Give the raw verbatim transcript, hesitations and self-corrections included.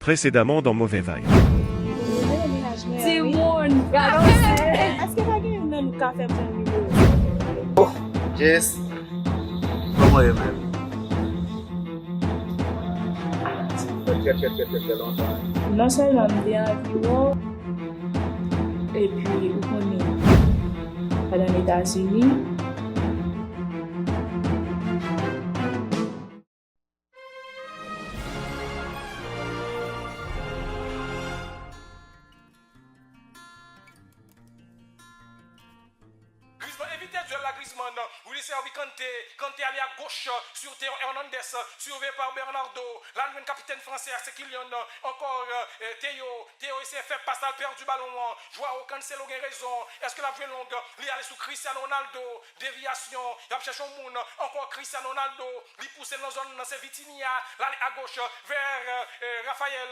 Précédemment dans Mauvais Vibe. Timoun, gade se. Èske pa gen youn nan nou k ka fè m pran nimewo? Jess. Kòman ye menm? Trè trè trè trè trè lontan. Non sèlman m te anvi wè w, epi ou konnen, padan Etazini. Griezmann evite duel la Griezmann, Willy servi Kanté, Kanté ale a goch sou Théo Hernandez, sirveye pa Bernardo, la l jwenn kapitèn fransè a se Kylian, ankò Théo, Théo eseye fè pas la l pèdi balon an, Joao Cancelo gen rezon, èske l ap jwe long, li ale sou Cristiano Ronaldo, devyasyon, y ap chèche yon moun, ankò Cristiano Ronaldo, li pouse l nan zòn nan se Vitinha, l ale a goch vè Rafael,